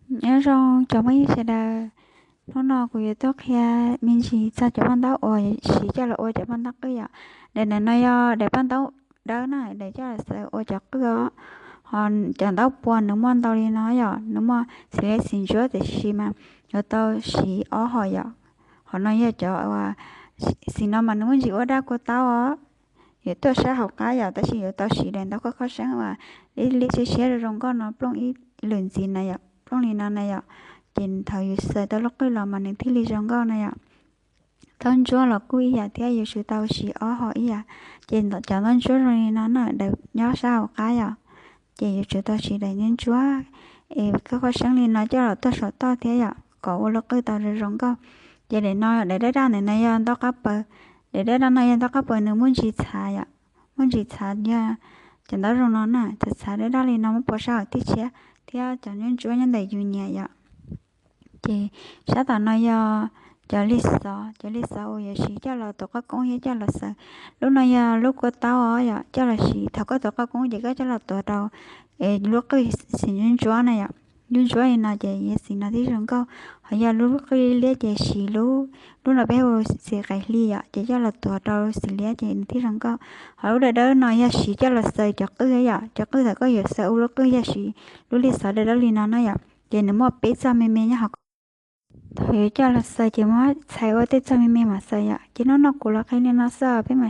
Nyob zoo cov phooj ywg sawv daws, hnub no kuv yuav tuaj qhia me ntsis txog cov paj ntaub uas siv coj los ua cov paj ntaub qwj yom. Daim no yog daim paj ntaub dawb na, daim coj los xaws ua cov qwj os. Ho cov ntaub pua nws muaj ntau li no yom, nws muaj xim liab xim ntsuab tiam sis mas yuav tau siv ob hom yom. Hom no yog cov, xim no mas nws muaj ntsis ua dab kua taub os. Yuav tuaj sab hauv qab yom, tab sis yuav tau siv daim ntaub khob khob seeb uas liab liab siab siab zoo zoo nkauj no plooj ib lwm ntxiv na yom, plooj li no na yom. Ces thaum yus xaws tau lub qwj los mas nws thiaj li zoo nkauj na yom. Ntaub ntsuab los kuj ib yam thiab, yuav tsum tau siv ob hom ib yam. Ces cov ntaub ntsuab zoo li no na, daim nyob sab hauv qab yom. Ces yuav tsum tau siv daim ntsuab ntsuab es khob khob seeb li no coj los tuaj saum toj thiab yom, kom ua lub qwj tau zoo zoo nkauj. Ces daim no daim daj daj ntawm no yog ntaub qab paws. Daim daj daj no yog ntaub qab paws, nws muaj ntsis txhav yom, muaj ntsis txhav yog cov ntaub zoo no na, txhav txhav daj daj li no muab pov sab hauv thiab tshiab, thiab cov ntsuab ntsuab nyob ntawm yus nyiam yom. Ces sab tom no yog cov lig xov, cov lig xov uas yuav siv coj los tuav qoj koob thiab coj los xaws. Lub no yog lub kua taub os yom, coj los siv thaum koj tuav qoj koob ces koj coj los tuav rau lub qwj xim ntsuab ntsuab na yom. Ntsuab ntsuab li no ces yog xim no thiaj zoo nkauj. Ho yog lub qwj liab ces siv lub, lub no peb hu xim qais hli yom, ces coj los tuav rau xim liab ces nws thiaj zoo nkauj. Ho lub dawb dawb no yog siv coj los xaws cov qwj yom, cov qwj thaum koj yuav xaws ua lub qwj yog siv lub lig xov dawb dawb li no na yom, ces nws muaj peb txoj me me nyob hauv. Thaum yuav coj los xaws ces muab txhais ua tej txoj me me mam xaws yom. Ces hnub no kuv los qhia li no xwb, peb mam